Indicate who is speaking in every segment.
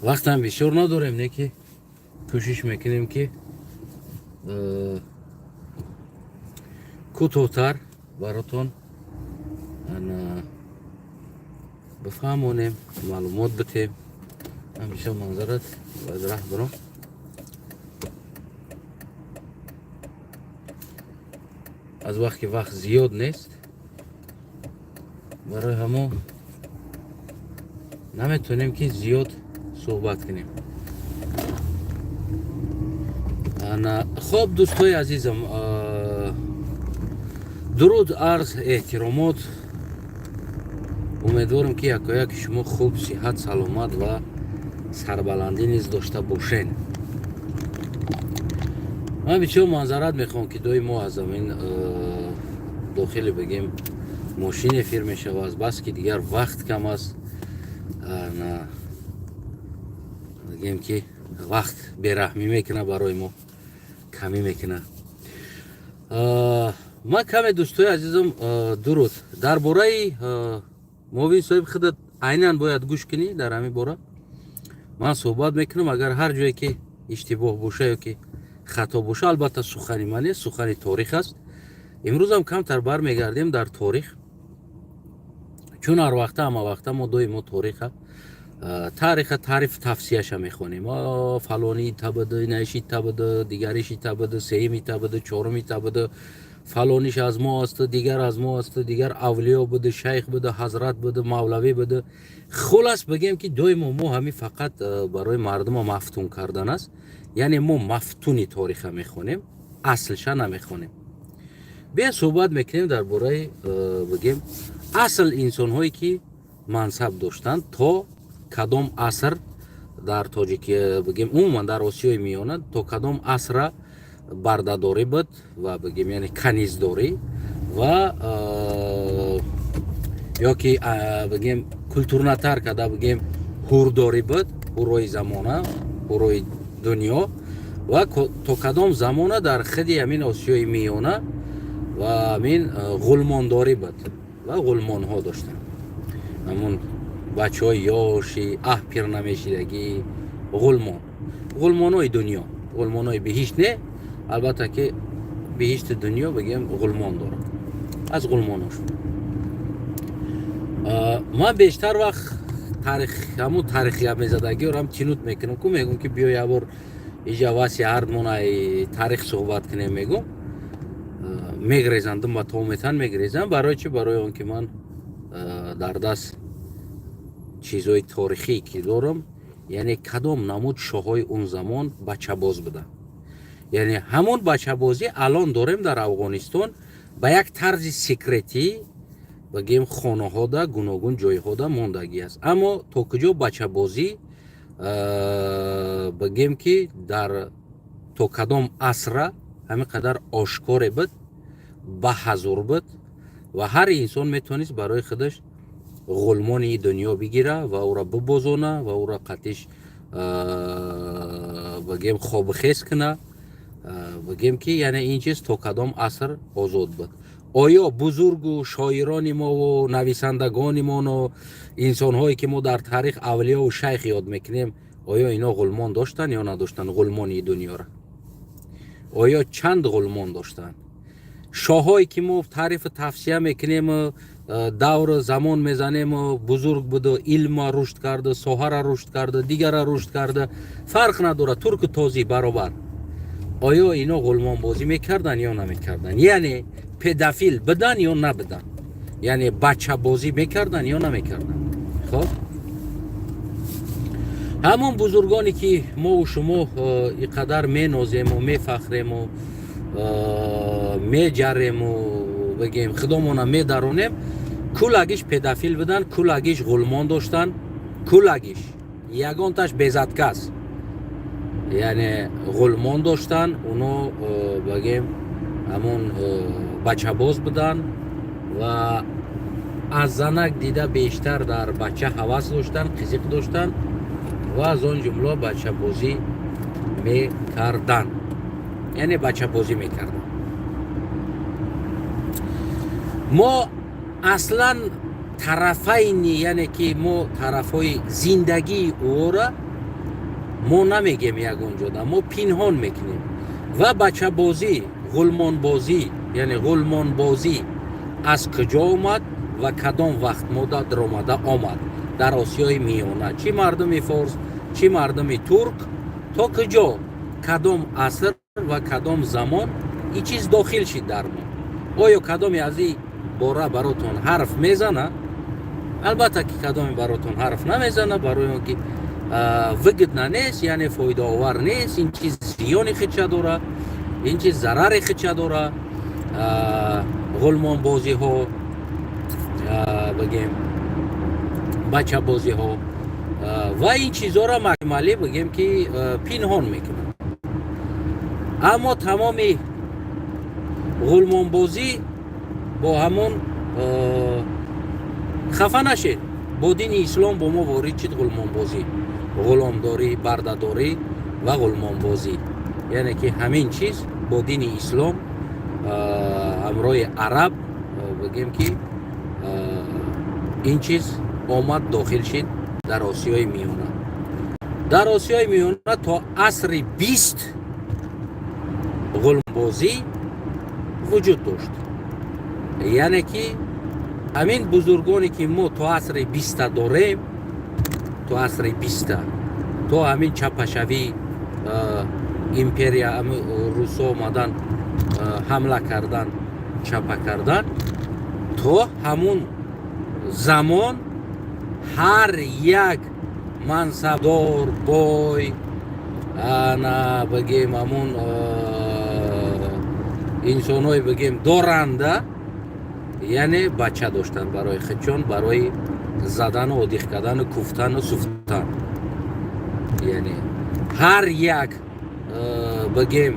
Speaker 1: Вақтам бисёр надорем, не ки кӯшиш мекунем, ки кӯтоҳтар баротон бифаҳмонем, маълумот битем. Ман бисёр манзарат бояд раҳ биром. Аз вақт ки вақт зиёд нест, барои ҳамо наметавонем, ки зиёд суҳбат кунем. Хоб, дӯстои азизам, дуруд, арз, эҳтиромот. Умедворам, ки якояки шумо хуб, сиҳат, саломат ва сарбаландӣ низ дошта бошед. Ман бисёр манзарат мехоҳам, ки дои мо аз амин дохили, бигем, мошин эфир мешавад, аз бас ки дигар вақт кам аст. Бигем, ки вақт бераҳмӣ мекунад, барои мо камӣ мекунад. Ман каме, дӯстои азизам, дуруд, дар бораи муовини соҳиби худат айнан бояд гӯш кунӣ. Дар ҳамин бора ман суҳбат мекунам. Агар ҳар ҷое ки иштибоҳ боша ё ки хато боша, албатта, сухани ман нест, сухани торих аст. Имрӯзам камтар бармегардем дар торих, чун ҳар вақта, ҳама вақта мо доимо ториха, тариха, таъриф, тавсияша мехонем: фалони табд, инаши табд, дигариши табд, сеюми табд, чоруми табд, фалониш аз мо аст, дигар аз мо аст, дигар авлиё буд, шайх буд, ҳазрат буд, мавлавӣ буд. Хулас, бигем, ки доимо мо ҳамин фақат барои мардума мафтун кардан аст. Яъне мо мафтуни ториха мехонем, аслша намехонем. Бия, суҳбат мекунем дар бораи, бигем, асл инсонҳое ки мансаб доштанд, то кадом аср дар тоҷики, бигем, умуман дар Осиёи Миёна то кадом асра бардадорӣ буд ва, бигем, яъне каниздорӣ ва ё ки, бигем, культурнатар карда бигем, ҳурдорӣ буд, ҳуррои замона, ҳуррои дунё, ва то кадом замона дар хиди ҳамин Осиёи Миёна ва ҳамин ғулмондорӣ буд ва ғулмонҳо доштанд, ҳамун бачаҳои ёши аҳ пир намешидагӣ, ғулмон, ғулмонҳои дунё, ғулмонҳои биҳишт не, албатта, ки биҳишти дунё, бигем, ғулмон дорад, аз ғулмонош. Ман бештар вақт тарих, ҳамун тарих гап мезадагиорам тинут мекунам ку, мегӯм, ки биё, як бор иҷа васи ҳардмонаи тарих суҳбат кунем, мегӯм, мегрезанд, ба тометан мегрезам. Барои чӣ? Барои он ки ман дар даст чизҳои торихӣ ки дорам, яъне кадом намуд шоҳҳои он замон бачабоз буданд. Яъне ҳамон бачабозӣ алон дорем дар Афғонистон ба як тарзи секретӣ, бигем, хонаҳода, гуногун ҷойҳода мондагӣ аст. Аммо то куҷо бачабозӣ, бигем, ки дар то кадом асра ҳамин қадар ошкоре буд, ба ҳазур буд ва ҳар инсон метавонист барои худаш ғулмони дунё бигира ва ӯро бибозона ва ӯро қатиш, бигем, хобухез куна, бигем, ки яъне ин чиз то кадом аср озод буд. Оё бузургу шоирони мову нависандагони мону инсонҳое ки мо дар таърих авлиёву шайх ёд мекунем, оё ино ғулмон доштанд ё надоштанд ғулмони дунёра? Оё чанд ғулмон доштанд шоҳҳое ки мо таърифу тавсия мекунем, давру замон мезанем, бузург буду, илма рушд карда, соҳара рушд карда, дигара рушд карда, фарқ надорад, турку тозӣ баробар, оё ино ғулмонбозӣ мекарданд ё намекарданд? Яъне педофил буданд ё набуданд? Яъне бачабозӣ мекарданд ё намекарданд? Хоб, ҳамон бузургоне ки мову шумо ин қадар менозему, мефахрему, меҷарему, бигем, худомона медаронем, кулагиш педофил буданд, кулагиш ғулмон доштанд, кулагиш ягонташ безаткас, яъне ғулмон доштанд уно, бигем, ҳамон бачабоз буданд ва аз занак дида бештар дар бача ҳавас доштанд, қизиқ доштанд ва аз он ҷумла бачабозӣ мекарданд, яъне бачабозӣ мекарданд. Мо аслан тарафайни, яъне ки мо тарафҳои зиндагии ӯро Мо намегем ягон ҷода, мо пинҳон мекунем. Ва бачабозӣ, ғулмонбозӣ, яъне ғулмонбозӣ аз куҷо омад ва кадом вақт мода даромада омад дар Осиёи Миёна, чӣ мардуми форс, чӣ мардуми турк, то куҷо, кадом аср ва кадом замон ин чиз дохил шид дар мо? Оё кадоме аз ин бора баротон ҳарф мезана? Албатта ки кадоме баротон ҳарф намезана, барои он ки выгодно нест, яъне фоидаовар нест. Ин чиз зиёни худша дора, ин чиз зарари худша дора. Ғулмонбозиҳо, бигем, бачабозиҳо ва ин чизҳоро макмалӣ, бигем, ки пинҳон мекунад. Аммо тамоми ғулмонбозӣ бо ҳамон, хафа нашед, бо дини ислом бо мо ворид шид ғулмонбозӣ, ғуломдорӣ, бардадорӣ ва ғулмонбозӣ. Яъне ки ҳамин чиз бо дини ислом ҳамроҳи араб, бигем, ки ин чиз омад, дохил шид дар Осиёи Миёна. Дар Осиёи Миёна то асри 20 ғулмбозӣ вуҷуд дошт. Яъне ки ҳамин бузургоне ки мо то асри 20-а дорем, то асри 20-а, то ҳамин чапашавӣ империя, русо омадан, ҳамла кардан, чапа кардан, то ҳамун замон ҳар як мансабдор, бой, ана, бигем, ҳамун инсонҳое, бигем, доранда, яъне бача доштанд барои худшон, барои задану одиқ кардану куфтану суфтан. Яъне ҳар як, бигем,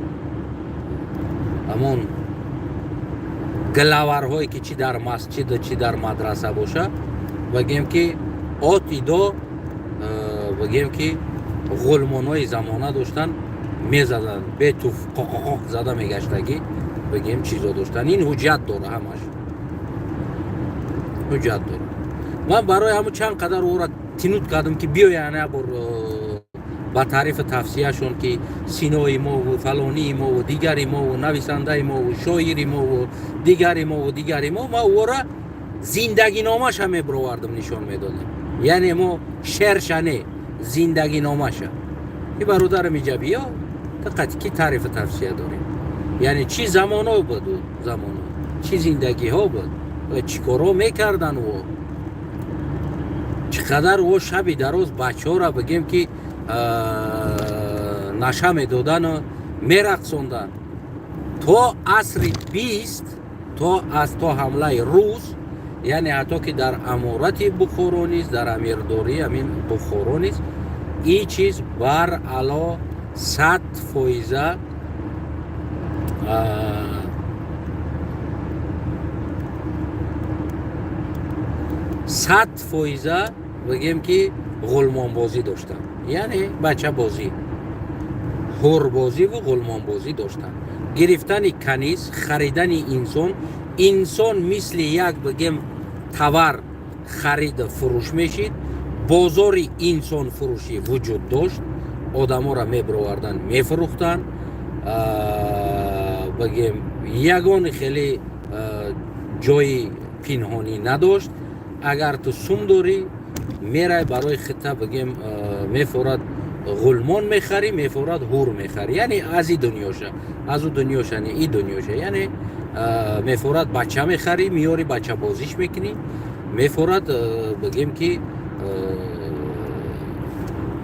Speaker 1: ҳамон главарҳое ки чӣ дар масҷиду чӣ дар мадраса боша, бигем, ки отидо, бигем, ки ғулмонҳои замона доштанд, мезаданд, бетуф қоқоқоқ зада мегаштагӣ, бигем, чизо доштанд. Ин ҳуҷҷат дора, ҳамаш ҳуҷҷат дора. Ман барои ҳамун чанд қадар ӯра тинут кардам, ки биёян як бор ба таърифу тавсияшон, ки Синои мову фалонии мову дигари мову нависандаи мову шоири мову дигари мову дигари мо. Ма ӯра зиндагиномаша мебировардам, нишон медодем, яъне мо шерша не, зиндагиномаша, ки бародарам, иҷа биё, фақат ки таърифу тавсия дорем, яъне чӣ замоно буд, замоно чӣ зиндагиҳо буд ва чӣ корҳо мекардан ӯ, чӣ қадар ӯ шаби дароз бачаҳоро, бигем, ки наша медодану мерақсонданд. То асри 20, то аз то ҳамлаи рус, яъне ҳатто ки дар аморати Бухоро низ, дар амирдорӣ ҳамин Бухоро низ ин чиз бар ало 100%, 100%, бигем, ки ғулмонбозӣ доштанд, яъне бачабозӣ, ҳурбозиву ғулмонбозӣ доштанд. Гирифтани каниз, харидани инсон, инсон мисли як, бигем, товар хариду фурӯш мешид. Бозори инсонфурӯшӣ вуҷуд дошт, одаморо мебироварданд, мефурӯхтанд. Бигем, ягони хеле ҷои пинҳонӣ надошт. Агар ту сум дорӣ, мерай барои хита, бигем, мефорад ғулмон мехарӣ, мефорад ҳур мехарӣ, яъне аз и дунёша, аз ӯ дунёша не, и дунёша, яъне мефорад бача мехарӣ, меёрӣ, бачабозиш мекунӣ, мефорад, бигем, ки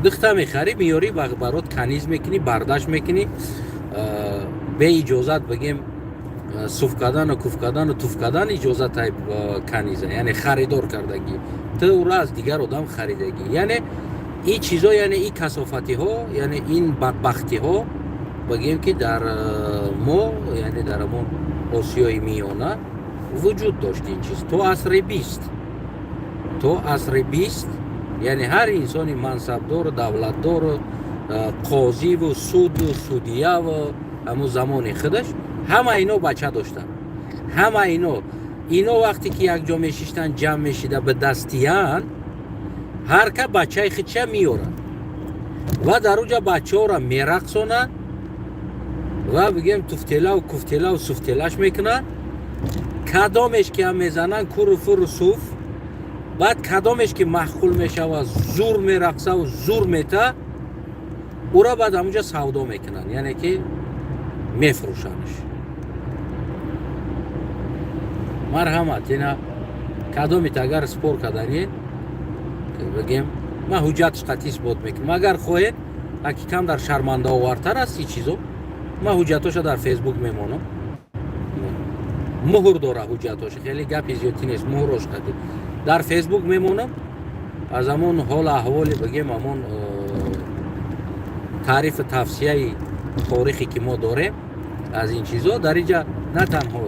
Speaker 1: духта мехарӣ, меёрӣ, барот каниз мекунӣ, бардаш мекунӣ. Беиҷозат, бигем, суф кардану куф кардану туф кардан иҷозатай каниза, яъне харидор кардагӣ, ту ӯро аз дигар одам харидагӣ. Яъне ин чизо, яъне ин касофатиҳо, яъне ин бадбахтиҳо, бигем, ки дар мо, яъне дар ҳамон Осиёи Миёна вуҷуд дошт ин чиз то асри 20, то асри 20. Яъне ҳар инсони мансабдору давлатдору қозиву суду судияву ҳамун замони худаш, ҳама ино бача доштанд. Ҳама ино вақте ки якҷо мешиштанд, ҷамъ мешида, ба дастиян, ҳар ка бачаи худша меёрад. Ва дар уҷа бачаҳоро мерақсонанд ва, бигем, туфтелаву куфтелаву суфтелаш мекунанд. Кадомеш ки ҳам мезананд, куру фуру суф. Баъд кадомеш ки маъқул мешавад, зур мерақсаву зур мета, ура баъд ҳамунҷа савдо мекунанд, яъне ки мефурӯшандш. Марҳамат, ина кадомит агар спор кардани, бигем, ман ҳуҷҷатш қатъи исбот мекунам. Агар хоҳед, аки кам дар шармандаовартар аст и чизо, ман ҳуҷҷатоша дар Фейсбук мемонам. Муҳр дора ҳуҷҷатоша, хеле гапи зиёдтӣ нест, муҳрош қатъи дар Фейсбук мемонам. Аз ҳамон ҳол аҳволи, бигем, ҳамон таърифу тавсияи торихе ки мо дорем аз ин чизо, дар инҷа на танҳо,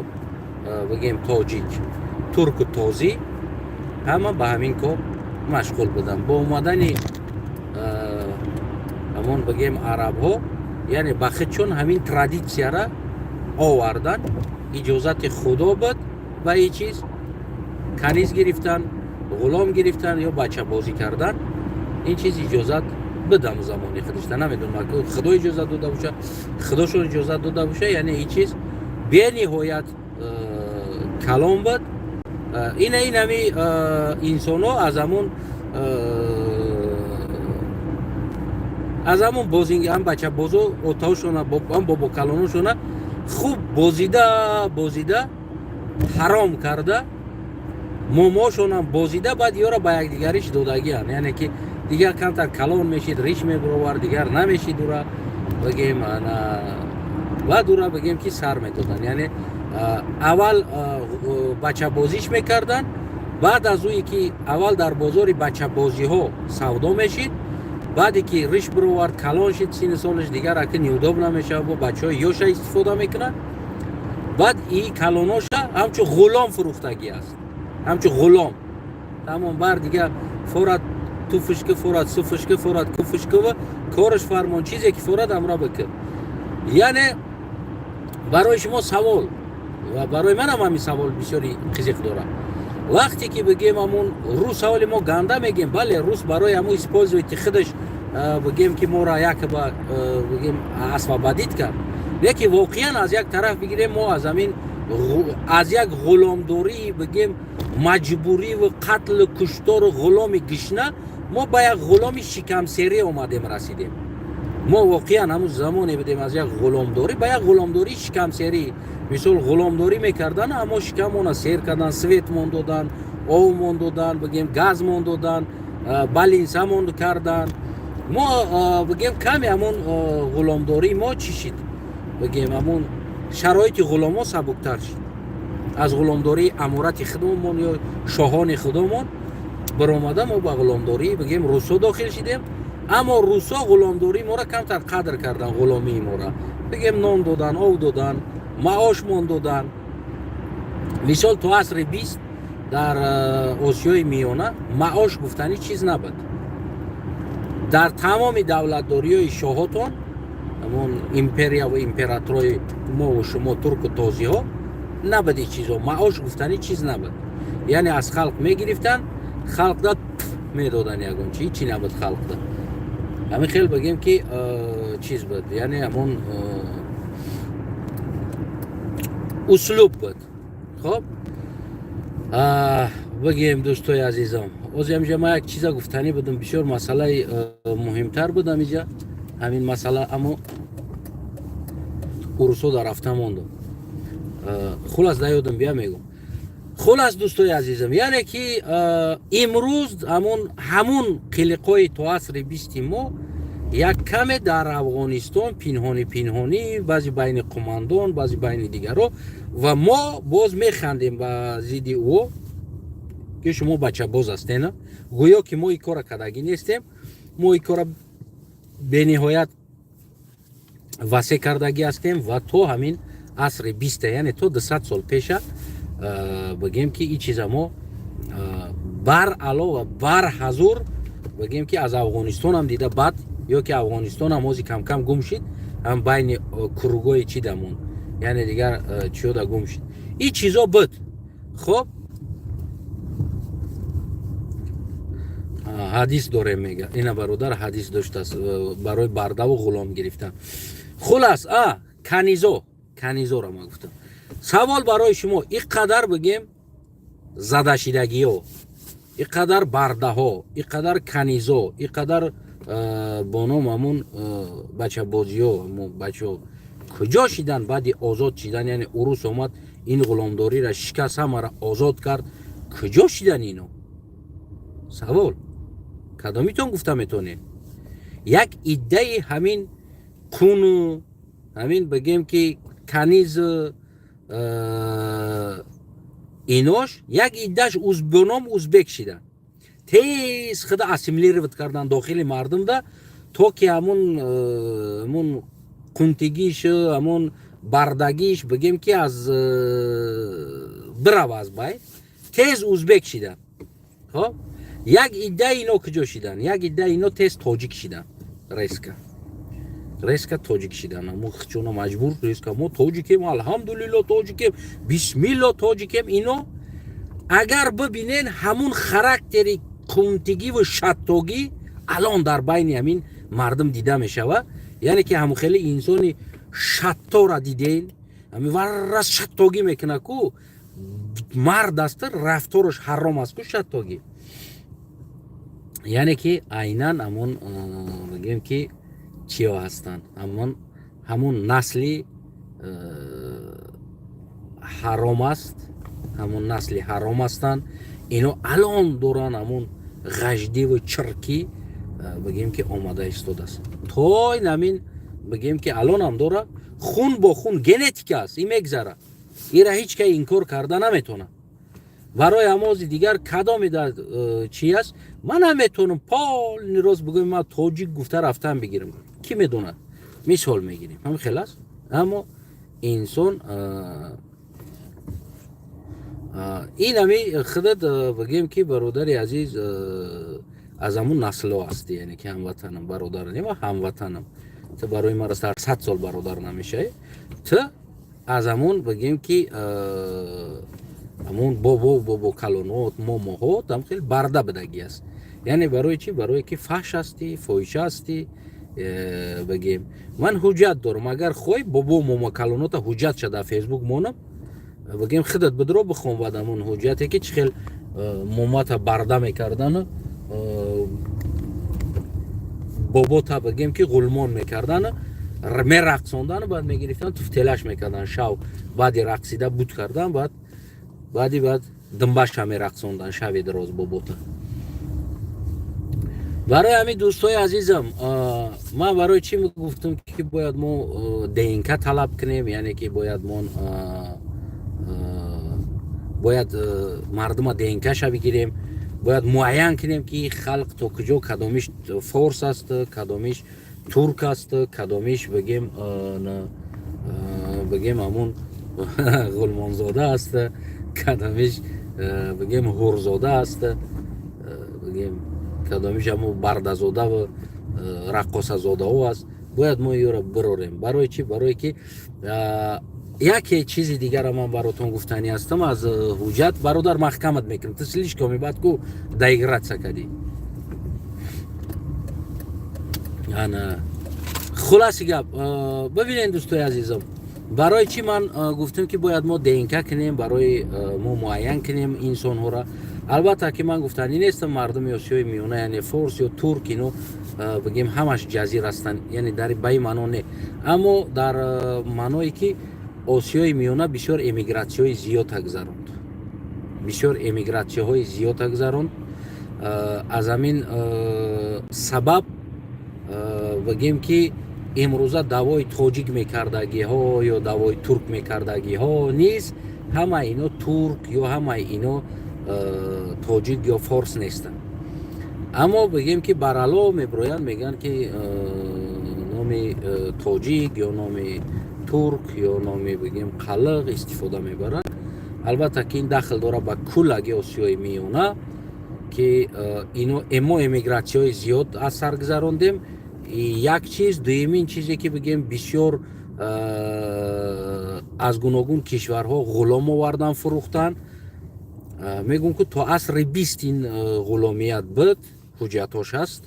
Speaker 1: бигем, тоҷик, турку тозӣ ҳама ба ҳамин кор машғул буданд. Бо омадани ҳамон, бигем, арабҳо, яъне ба худчон ҳамин традитсияра овардан, иҷозати Худо буд ба ин чиз, каниз гирифтан, ғулом гирифтан ё бачабозӣ кардан, ин чиз иҷозат бидам замони худашта. Намедонам, Худо иҷозат дода боша, Худошон иҷозат дода боша. Яъне ин чиз бениҳоят калон буд. Ина ин ҳами инсонҳо аз ҳамон бозинг, ҳам бачабозо, отаошона, ҳам бобокалоношона хуб бозида бозида, ҳаром карда, момошонам бозида, баъд ёра ба якдигариш додагиан. Яъне ки дигар камтар калон мешид, риш мебуровард, дигар намешид ура, бигем, баъд ура, бигем, ки сар медоданд. Яъне аввал бачабозиш мекарданд, баъд аз ӯе ки аввал дар бозори бачабозиҳо савдо мешид, баъде ки риш бировард, калон шид, сини солаш дигар ака неудобно намешавад, бо бачаҳои ёша истифода мекунад. Баъд и калоноша ҳамчун ғулом фурӯхтагӣ аст, ҳамчун ғулом, тамом. Бар дигар форад туфушки, форад суфушки, форад куфушкива, кораш фармон, чизе ки форад, амра бикир. Яъне барои шумо савол ва барои манам ҳамин савол бисёри қизиқ дорад. Вақте ки, бигем, ҳамун рус, ҳоли мо ганда мегем, бале, рус барои ҳамун использовать худаш, бигем, ки моро якба, бигем, освободить кард. Лекин воқеан аз як тараф бигирем, мо аз ҳамин, аз як ғуломдории, бигем, маҷбуриву қатлу куштору ғуломи гишна, мо ба як ғуломи шикамсерӣ омадем, расидем. Мо воқеан ҳамун замоне будем, аз як ғуломдорӣ ба як ғуломдории шикамсерӣ. Мисол, ғуломдорӣ мекардан, аммо шикамона сер кардан, светмон додан, обмон додан, бигем, газмон додан, балинсамон кардан. Мо, бигем, каме ҳамун ғуломдории мо чӣ шид, бигем, ҳамун шароити ғуломҳо сабуктар шид. Аз ғуломдории аморати худомон ё шоҳони худомон баромада, мо ба ғуломдории, бигем, русо дохил шидем. Аммо русо ғуломдории моро камтар қадр кардан, ғуломии моро, бигем, нон додан, ов додан, маошмон додан. Мисол, то асри 20 дар Осиёи Миёна маош гуфтанӣ чиз набуд. Дар тамоми давлатдориҳои шоҳотон, ҳамон империя ва императорои мову шумо, турку тозиҳо, набуд ин чизо. Маош гуфтанӣ чиз набуд. Яъне аз халқ мегирифтанд, халқда медоданд, ягон чи ҳичи набуд халқда. Ҳамин хел, бигем, ки чиз буд, яъне ҳамон услуб буд. Хоб, бигем, дӯстои азизам, ози ҳамиҷа ман як чиза гуфтанӣ будам, бисёр масъалаи муҳимтар буд ҳамиҷа ҳамин масъала, аммо урусо дар рафта мондам. Хулас, да ёдам бия, мегум. Хулас, дӯстои азизам, яъне ки имрӯз ҳамун қилиқҳои то асри 20-и мо як каме дар Афғонистон пинҳонӣ пинҳонӣ, баъзи байни қумандон, баъзи байни дигаро, ва мо боз механдем ба зидди ӯ, ки шумо бачабоз ҳастена, гӯё ки мо ин кора кардагӣ нестем. Мо ин кора бениҳоят васеъ кардагӣ ҳастем ва то ҳамин асри 20-а, яъне то 200 сол пеша, бигем, ки ин чиза мо бар алова бар ҳазур, бигем, ки аз Афғонистонам дида бад, ё ки Афғонистонам ҳози камкам гум шид, ҳам байни кругои чи дамон, яъне дигар чиёда гум шид, ин чизо буд. Хоб, Ҳадис дорем, мега. Ина, бародар, ҳадис доштааст барои бардаву ғулом гирифтан. Хулас, а канизо, канизоро ман гуфтам. Савол барои шумо: ин қадар, бигем, задашидагиҳо, ин қадар бардаҳо, ин қадар канизо, ин қадар бо ном ҳамун бачабозиҳо, ҳамун бачаҳо куҷо шидан баъди озод шидан? Яъне урус омад, ин ғуломдориро шикаст, ҳамаро озод кард. Куҷо шидан ино? Савол: кадомитон гуфта метонед? Як иддаи ҳамин қуну ҳамин, бигем, ки каниз, инош як иддаш бо узбек шидан, тез худа ассимилировать кардан дохили мардумда, то ки ҳамун қунтигиш, ҳамун бардагиш, бигем, ки аз бирава аз байн, тез узбек шидан. Хоб, як иддаи ино куҷо шидан? Як иддаи ино тез тоҷик шидан, резко, резко тоҷик шидан. Мо чуно маҷбур резко мо тоҷикем, алҳамдулилло, тоҷикем, бисмилло, тоҷикем. Ино агар бибинен, ҳамун характери қунтигиву шаттогӣ алон дар байни ҳамин мардум дида мешавад. Яъне ки ҳамун хеле инсони шаттора диден, ҳамин варрас шаттогӣ мекунад ку, мард аст, рафтораш ҳаром аст ку, шаттогӣ. Яъне ки айнан ҳамун, бигем, ки чиё ҳастанд, ҳамун насли ҳаром аст, ҳамун насли ҳаром ҳастанд. Ино алон доранд ҳамун ғаждиву чиркӣ, бигем, ки омада истодааст. То ин ҳамин, бигем, ки алонам дора, хун бо хун, генетика аст, ин мегзара, ира ҳеҷ кай инкор карда наметонад. Барои ҳамози дигар кадоме дар чи аст, ман наметонам полный рост бигӯем, ман тоҷик гуфта рафтан бигирам. Кӣ медонад? Мисол мегирем, ҳамин хел аст. Аммо инсон ин ҳами худат, бигем, ки бародари азиз, аз ҳамун насло ҳастӣ, яъне ки ҳамватанам, бародар нема, ҳамватанам. Ту барои ман дар 100 сол бародар намешавӣ. Ту аз ҳамун, бигем, ки ҳамун бобо калонот, момоҳот ҳам хеле барда будагӣ аст. Яъне барои чӣ? Барое ки фаҳш ҳастӣ, фоҳиша ҳастӣ. Бигем, ман ҳуҷҷат дорам. Агар хоҳӣ, бобо, момо калонота ҳуҷҷатша дар Фейсбук монам, бигем, худат бидро, бихон. Баъд ҳамун ҳуҷҷате ки чӣ хел момата барда мекардану бобота, бигем, ки ғулмон мекардану мерақсондану баъд мегирифтан, туфтелаш мекардан шав, баъди рақсида буд кардан, баъд баъди баъд димбаша мерақсондан шави дароз бобота. Барои ҳамин, дӯстои азизам, ман барои чӣ гуфтам, ки бояд мо ДНК талаб кунем, яъне ки бояд мо бояд мардума ДНКша бигирем, бояд муайян кунем, ки халқ то куҷо, кадомиш форс аст, кадомиш турк аст, кадомиш, бигем, ҳамун ғулмонзода аст, кадомиш, бигем, ҳурзода аст, бигем, кадомиш ҳамун бардазодаву раққосазодаҳо аст. Бояд мо ёро бирорем. Барои чӣ? Барое ки яке чизи дигара ман баротон гуфтанӣ ҳастам аз ҳуҷҷат. Бародар, маҳкамат мекунам, ту слишком баъд ку доиграться кардӣ. Ана, хулоси гап, бибинед, дӯстои азизам, барои чӣ ман гуфтам, ки бояд мо ДНК кунем, барои мо муайян кунем инсонҳоро. Албатта ки ман гуфтанӣ нестам, мардуми Осиёи Миёна, яъне форс ё турк, ино, бигем, ҳамаш ҷазир ҳастанд, яъне дар ба ин маъно не, аммо дар маъное ки Осиёи Миёна бисёр эмигратсияҳои зиёд гузаронд, бисёр эмигратсияҳои зиёд гузаронд. Аз ҳамин сабаб, бигем, ки имрӯза даъвои тоҷик мекардагиҳо ё даъвои турк мекардагиҳо низ ҳама ино турк ё ҳамаи ино тоҷик ё форс нестанд. Аммо, бигем, ки барало мебироянд, мегӯянд, ки номи тоҷик ё номи турк ё номи, бигем, қалиқ истифода мебаранд. Албатта ки ин дахл дорад ба куллаги Осиёи Миёна, ки ино мо эмигратсияҳои зиёд аз сар гузарондем, як чиз. Дуюмин чизе ки, бигем, бисёр аз гуногун кишварҳо ғулом овардан, фурӯхтан. Мегӯм, ки то асри 20 ин ғуломият буд. Ҳуҷҷатош ҳаст,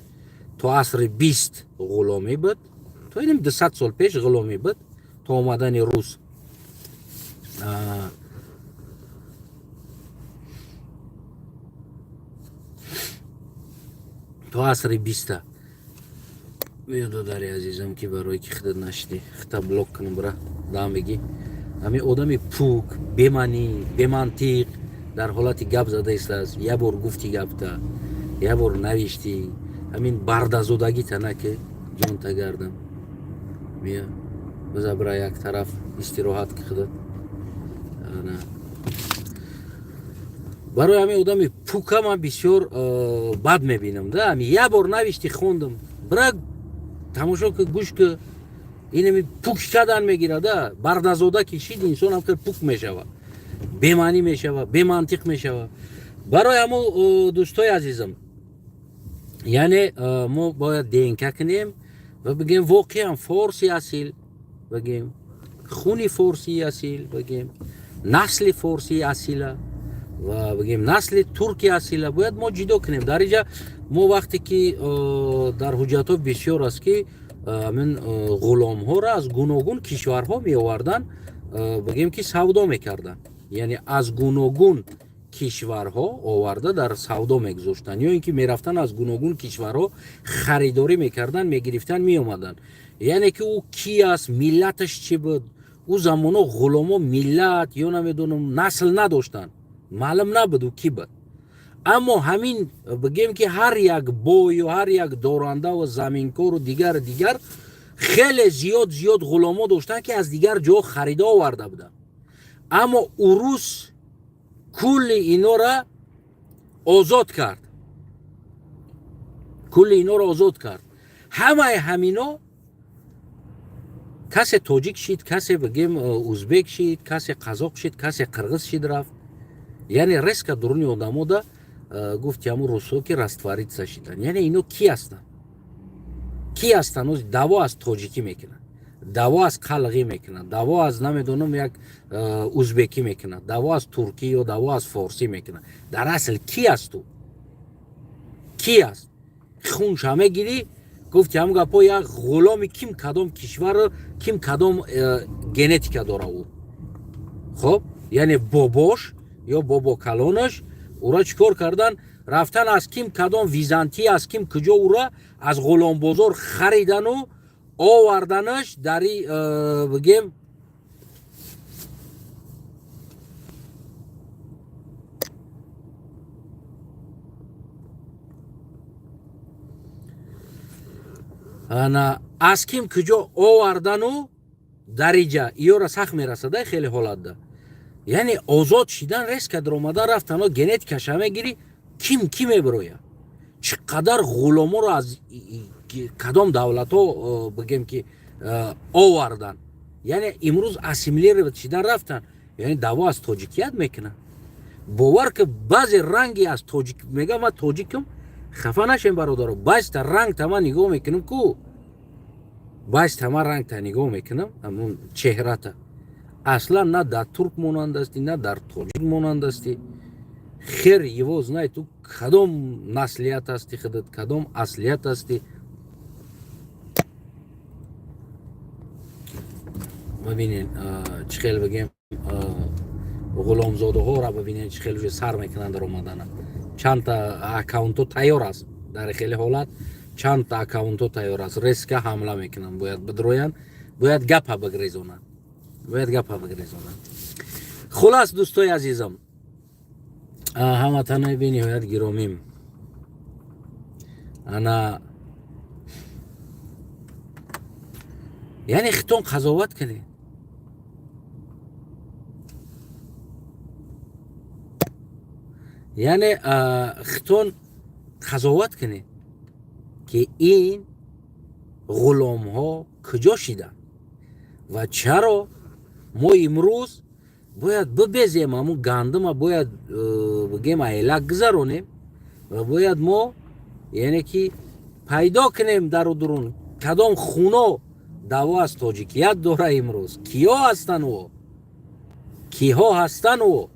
Speaker 1: то асри 20 ғуломӣ буд, то инам 200 сол пеш ғуломӣ буд, то омадани рус. То асри 20-а. Меёдодари азизам, ки барои ки худат нашидӣ, хита блок кунам, бира дам бигӣ. Ҳамин одами пук, бемаънӣ, бемантиқ дар ҳолати гап зада истааст. Як бор гуфти гапта, як бор навиштӣ, ҳамин бардазодагита наки ҷонта гардам. Бия, биза, бира як тараф истироҳат ки худат. Барои ҳамин одами пука ман бисёр бад мебинам да. Ҳами як бор навишти, хондам, бира тамошо ки, гӯш ки, инами пук кардан мегирад. Бардазода кишид, инсон ҳам пук мешавад, бемаънӣ мешавад, бемантиқ мешавад. Барои ҳамо, дӯстои азизам, яъне мо бояд ДНК кунем ва бигем, воқеан форси асил, бигем хуни форсии асил, бигем насли форсии асила ва бигем насли турки асила бояд мо ҷудо кунем. Дар инҷа мо вақте ки дар ҳуҷҷатҳо бисёр аст, ки ҳамин ғуломҳоро аз гуногун кишварҳо меоварданд, бигем ки савдо мекарданд, яъне аз гуногун кишварҳо оварда дар савдо мегузоштанд, ё ин ки мерафтанд, аз гуногун кишварҳо харидорӣ мекарданд, мегирифтанд, меомаданд. Яъне ки ӯ ки аст, миллаташ чӣ буд? Ӯ замоно ғуломо миллат ё намедонам насл надоштанд, маълум набуд ӯ кӣ буд. Аммо ҳамин бигем ки ҳар як бою ҳар як дорандаву заминкору дигар дигар хеле зиёд зиёд ғуломо доштанд, ки аз дигар ҷо харида оварда буданд. Аммо урус кулли инора озод кард, кулли инора озод кард. Ҳамаи ҳамино касе тоҷик шид, касе бигем узбек шид, касе қазоқ шид, касе қирғиз шид, рафт. Яъне резко дуруни одамода гуфти ҳамун русҳо ки раствориться шидан. Яъне ино ки ҳастанд, ки ҳастанд? Даъво аз тоҷикӣ мекунанд, даъво аз қалғӣ мекунанд, даъво аз намедонам як узбекӣ мекунанд, даъво аз туркӣ ё даъво аз форсӣ мекунанд. Дар асл ки аст ӯ, ки аст? Хунша мегирӣ, гуфти ҳамун гапҳо, як ғуломи ким, кадом кишвару ким, кадом генетика дора ӯ. Хоб, яъне бобош ё бобокалонаш ӯра чӣ кор кардан? Рафтан, аз ким, кадом Византия, аз ким, куҷо ӯра аз ғуломбозор харидану оварданаш дари бигем ана аз ким, куҷо овардану дариҷа иёра сахт мерасада хеле ҳолатда. Яъне озод шидан, резко даромадан, рафтано, генетикаша мегирӣ, ким ки мебирояд, чӣ қадар ғуломоро аз кадом давлатҳо бигем ки овардан. Яъне имрӯз ассимилировать шидан рафтан, яъне даъво аз тоҷикият мекунанд. Бовар ки баъзе ранги аз тоҷик мегам, ман тоҷикам, хафа нашем, бародаро. Баъзета рангта ман нигоҳ мекунам ку, баъзета ман рангта нигоҳ мекунам, ҳамун чеҳрата аслан на дар турк монандасти, на дар тоҷик монандасти. Хер его знает, ту кадом наслият ҳасти худат, кадом аслият ҳасти. Бибинед, чӣ хел бигем ғуломзодаҳоро, бибинед, чӣ хел уже сар мекунанд дар омадана. Чандта аккаунтҳо тайёр аст, дар хеле ҳолат чандта аккаунтҳо тайёр аст, резко ҳамла мекунанд, бояд бидроянд, бояд гапа бигрезонанд, бояд гапа бигрезонанд. Хулас, дӯстои азизам, ҳаматанои бениҳоят гиромим, ана яъне хитон қазоват кунед. Яъне хитон қазоват кунед, ки ин ғуломҳо куҷо шиданд ва чаро мо имрӯз бояд бибезем, ҳамун гандума бояд бигем айлак гузаронем ва бояд мо яъне ки пайдо кунем дару дурун кадом хуно даъво аз тоҷикият дора имрӯз, киё ҳастанд ӯ, киҳо ҳастанд ӯ.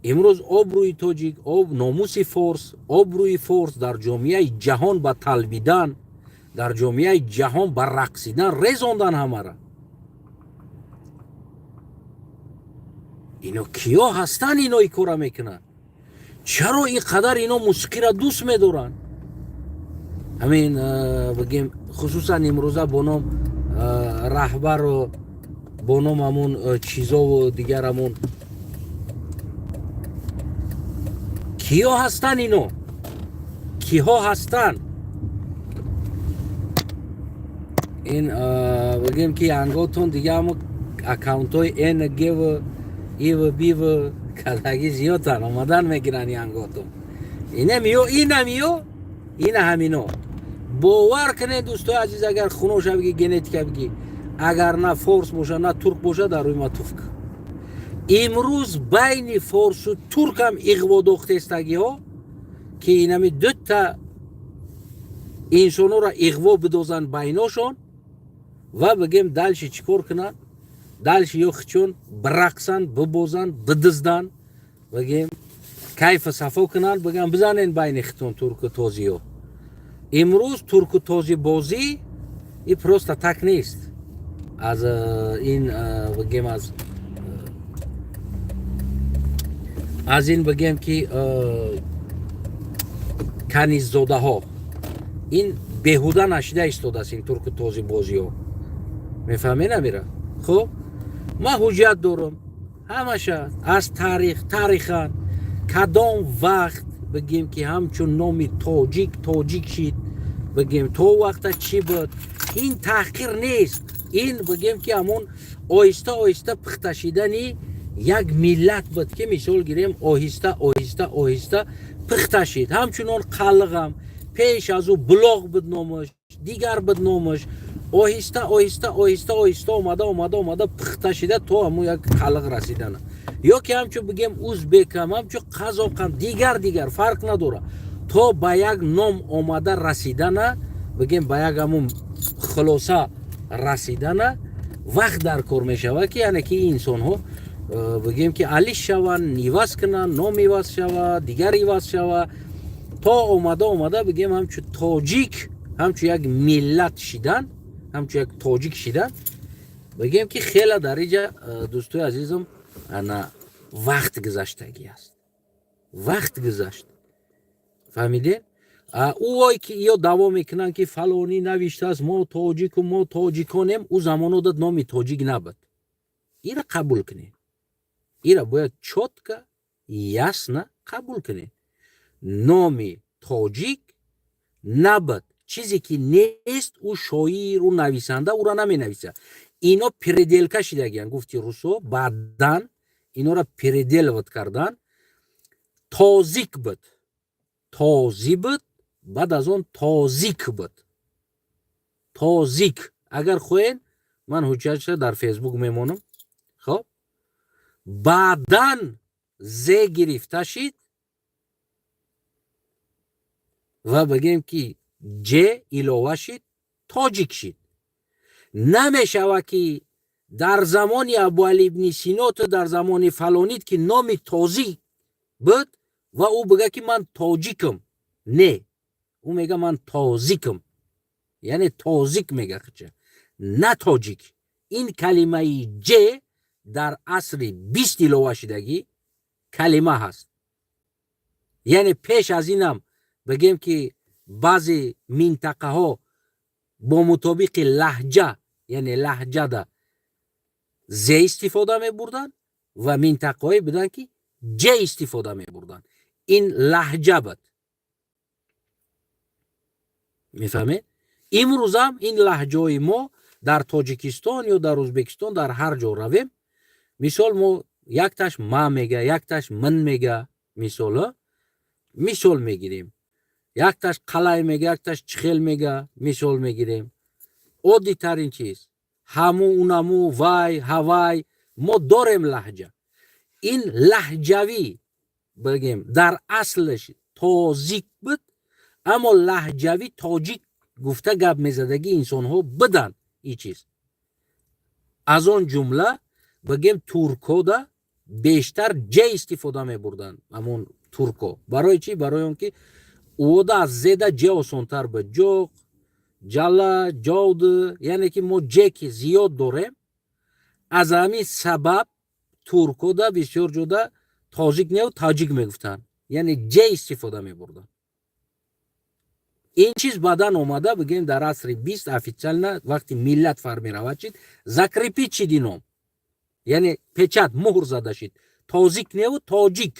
Speaker 1: Имрӯз обрӯи тоҷик, об номуси форс, обрӯи форс дар ҷомеаи ҷаҳон ба талбидан, дар ҷомеаи ҷаҳон ба рақсидан резондан ҳамара. Ино киё ҳастанд, ино ин кора мекунанд? Чаро ин қадар ино мусиқиро дӯст медоранд? Ҳамин бигем, хусусан имрӯза бо ном раҳбару бо ном ҳамун чизову дигар ҳамун киё ҳастанд ино? Киҳо ҳастанд? Ин бигем ки анготон дига ҳамо аккаунтҳои н гв ив бив кадаги зиёдтан омадан мегиранд янготон. Инамиё, инамиё, ина ҳамино. Бовар кунед, дӯстои азиз, агар хуноша биги, генетика биги, агар на форс боша, на турк боша, дар рӯи ма туфк. Имрӯз байни форсу туркам иғводохтестагиҳо, ки инами дута инсонҳоро иғво бидозанд байношон ва бигем дальше чӣ кор кунанд? Дальше ё хичон бирақсанд, бибозанд, бидизданд, бигем кайфа сафо кунанд, бигам бизанен байни хитон турку тозиё. Имрӯз турку тозӣ бозӣ и просто так нест. Аз ин бигем, аз ин бигем ки каниззодаҳо ин беҳуда нашида истодааст ин турку тозӣ бозиҳо. Мефаҳмед намира? Хуб, ман ҳуҷҷат дорам ҳамаша аз таърих, тарихан кадом вақт бигем ки ҳамчун номи тоҷик тоҷик шид, бигем то вақта чӣ буд. Ин таҳқир нест, ин бигем ки ҳамон оҳиста оҳиста пухта шидани як миллат буд, ки мисол гирем, оҳиста оҳиста оҳиста пухта шид. Ҳамчунон қалғам пеш аз ӯ булоғ буд номаш, дигар буд номаш, оҳиста оҳиста оҳиста оҳиста омада омада омада пухта шида то ҳамун як қалғ расидана. Ё ки ҳамчун бигем узбекам, ҳамчун қазоқам, дигар дигар фарқ надорад, то ба як ном омада расидана, бигем ба як ҳамун хулоса расидана вақт дар кор мешавад, ки яъне ки инсонҳо бигем ки алиш шаванд, иваз кунанд, ном иваз шавад, дигар иваз шавад, то омада омада бигем ҳамчун тоҷик, ҳамчун як миллат шидан, ҳамчун як тоҷик шидан, бигем ки хеле дар иҷа, дӯстои азизам, ана вақт гузаштагӣ аст, вақт гузашт. Фаҳмидед? Ӯое ки ё даъво мекунанд, ки фалонӣ навиштааст, мо тоҷику мо тоҷиконем, ӯ замоно дад номи тоҷик набуд. Ира қабул кунед, ира бояд чётко, ясно қабул кунед. Номи тоҷик набуд. Чизе ки нест, ӯ шоир, ӯ нависанда ӯра наменависад. Ино переделка шидагиян, гуфти русо, баъдан инора переделывать кардан. Тозик буд, тозӣ буд, баъд аз он тозик буд, тозик. Агар хоҳед, ман ҳуҷҷатша дар Фейсбук мемонам. Хоб, баъдан зе гирифта шид ва бигем ки ҷ илова шид, тоҷик шид. Намешава ки дар замони Абуали ибни Сино, ту дар замони фалонид ки номи тозӣ буд ва ӯ бига ки ман тоҷикам. Не, ӯ мега ман тозикам, яъне тозик мега хича, на тоҷик. Ин калимаи ҷ дар асри 20 илова шидагӣ калима ҳаст. Яъне пеш аз инам бигем ки баъзе минтақаҳо бо мутобиқи лаҳҷа, яъне лаҳҷада зе истифода мебурданд ва минтақаҳое буданд, ки ҷ истифода мебурданд. Ин лаҳҷа буд, мефаҳмед? Имрӯзам ин лаҳҷаҳои мо дар Тоҷикистон ё дар Ӯзбекистон, дар ҳар ҷо равем, мисол, мо якташ ма мега, якташ мин мега, мисол, мисол мегирем, якташ қалай мега, якташ чихел мега, мисол мегирем. Оддитарин чиз ҳаму, унаму, вай, ҳавай, мо дорем лаҳҷа. Ин лаҳҷавӣ бигем дар аслаш тозик буд, аммо лаҳҷавӣ тоҷик гуфта гап мезадагӣ инсонҳо буданд. Ин чиз аз он ҷумла бигем туркода Бештар ҷ истифода мебурданд ҳамон турко. Барои чӣ? Барои он ки ӯода аз зеда ҷ осонтар буд: ҷоқ, ҷала, ҷовд. Яъне ки мо ҷ ки зиёд дорем, аз ҳамин сабаб туркода бисёр ҷода тозик неу таҷик мегуфтанд, яъне ҷ истифода мебурданд. Ин чиз баъдан омада, бигӯем, дар асри 20 официально вақти миллат формировать шид, закрепить шид ин ном, яъне печать, муҳр зада шид: тозик неву тоҷик.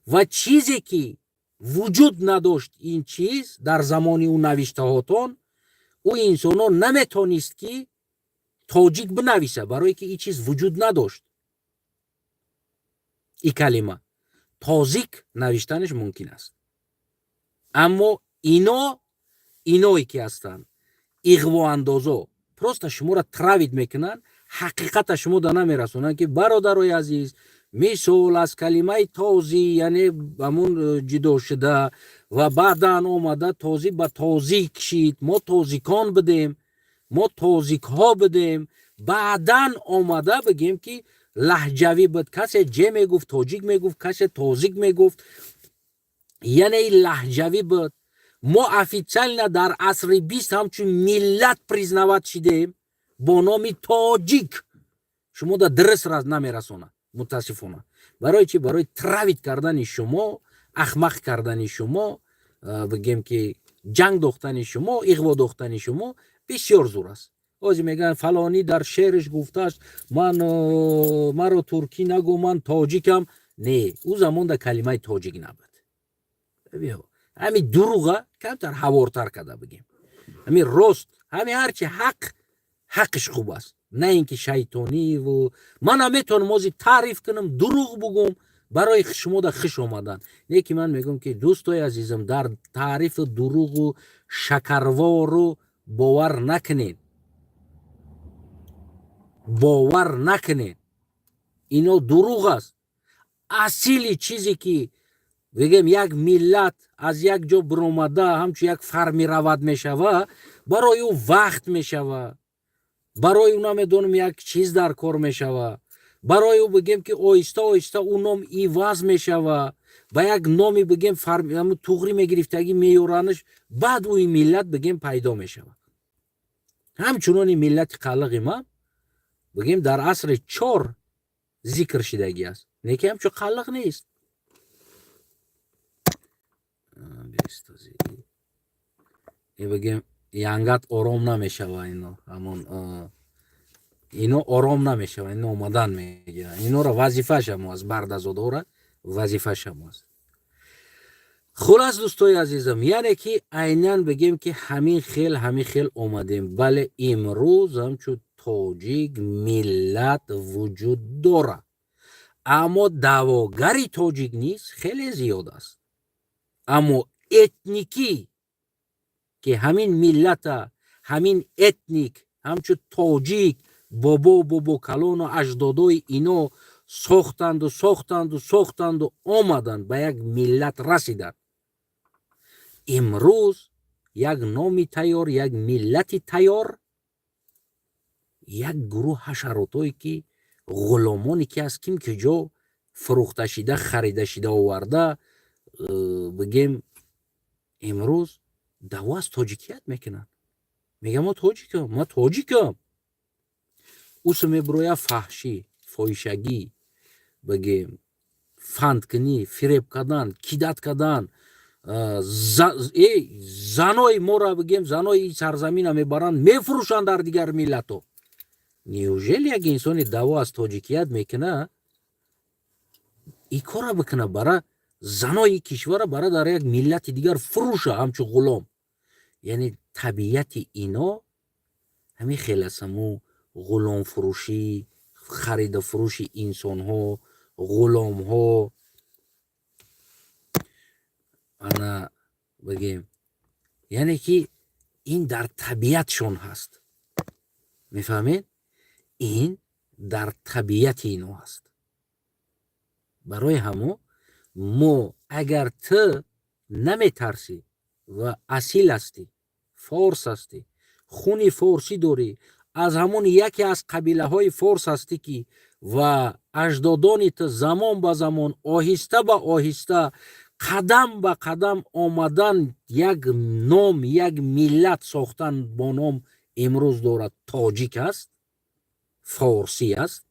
Speaker 1: Ва чизе ки вуҷуд надошт, ин чиз дар замони ӯ навиштаҳотон, ӯ инсонҳо наметонист, ки тоҷик бинависа, барое ки ин чиз вуҷуд надошт. И калима тозик навиштанаш мумкин аст, аммо ино, иное ки ҳастанд иғвоандозо, просто шуморо травить мекунанд, ҳақиқата шумо да намерасонанд, ки, бародарои азиз, мисол, аз калимаи тозӣ, яъне ҳамун ҷудо шуда ва баъдан омада тозӣ ба тозик шид. Мо тозикон будем, мо тозикҳо будем. Баъдан омада, бигем, ки лаҳҷавӣ буд: касе ҷе мегуфт, тоҷик мегуфт, касе тозик мегуфт, яъне лаҳҷавӣ буд. Мо официально дар асри 20 ҳамчун миллат признавать шидем бо номи тоҷик. Шумо да дурст намерасонад, мутаассифона. Барои чӣ? Барои травить кардани шумо, ахмақ кардани шумо, бигем, ки ҷанг дохтани шумо, иғво дохтани шумо бисёр зур аст. Ҳозир мегӯянд, фалонӣ дар шеърш гуфтааст: «Ман, маро туркӣ нагӯ, ман тоҷикам». Не, ӯ замон да калимаи тоҷик набуд. Ҳами дуруға камтар ҳавортар карда бигем, ҳами рост, ҳами ҳарчи ҳақ, ҳаққиш хуб аст, на ин ки шайтониву. Ман наметавонам ҳозир таъриф кунам, дурӯғ бугум барои шумода хуш омадан. Не ки ман мегӯям, ки, дӯстои азизам, дар таърифу дурӯғу шакарвору бовар накунед, бовар накунед, ино дурӯғ аст. Асили чизе ки, бигем, як миллат аз як ҷо биромада, ҳамчун як формировать мешава, барои ӯ вақт мешава, барои ӯ, намедонам, як чиз дар кор мешава, барои ӯ, бигем, ки оҳиста оҳиста ӯ ном иваз мешава ба як номи, бигем, туғрӣ мегирифтагӣ меёранаш, баъд ӯ миллат, бигем, пайдо мешавад. Ҳамчунони миллати қалиғи ман, бигем, дар асри чор зикр шидагӣ аст, не ки ҳамчун қалиқ нест. Бигем, янгат ором намешава. Ино ҳамон ино ором намешава, ино омадан мегиранд. Инора вазифааш ҳамо аст, бардазодора вазифааш ҳамо аст. Хулас, дӯстои азизам, яъне ки айнан, бигем, ки ҳамин хел, ҳамин хел омадем. Бале, имрӯз ҳамчун тоҷик миллат вуҷуд дорад, аммо даъвогари тоҷик низ хеле зиёд аст. Аммо этникӣ ки ҳамин миллата, ҳамин этник ҳамчун тоҷик, бобо, бобокалону аҷдодои ино сохтанду, сохтанду, сохтанду, омаданд, ба як миллат расиданд. Имрӯз як номи тайёр, як миллати тайёр, як гурӯҳ ҳашаротое ки ғуломоне ки аз ким ки ҷо фурӯхта шида, харида шида оварда, бигем, имрӯз даъво аз тоҷикият мекунанд, мегӯям: «Мо тоҷикам, ма тоҷикам». Усо мебироя фаҳшӣ, фоҳишагӣ, бигем, фандкунӣ, фиреб кардан, кидать кардан, занои моро, бигем, занои сарзамина мебаранд, мефурӯшанд дар дигар миллатҳо. Неужели як инсони даъво аз тоҷикият мекуна, и кора бикуна, бара занои кишвара бара дар як миллати дигар фурӯша ҳамчун ғулом? Яъне табиати ино ҳамин хел аст, ҳамун ғуломфурӯшӣ, харидафурӯши инсонҳо, ғуломҳо. Ана, бигем, яъне ки ин дар табиатшон ҳаст, мефаҳмед? Ин дар табиати ино ҳаст. Барои ҳамо мо, агар ту наметарсӣ ва асил ҳастӣ, форс ҳастӣ, хуни форсӣ дорӣ. Аз ҳамон яке аз қабилаҳои форс ҳастӣ, ки ва аҷдодони ту замон ба замон, оҳиста ба оҳиста, қадам ба қадам омадан, як ном, як миллат сохтан, бо ном имрӯз дорад, тоҷик аст, форсӣ аст.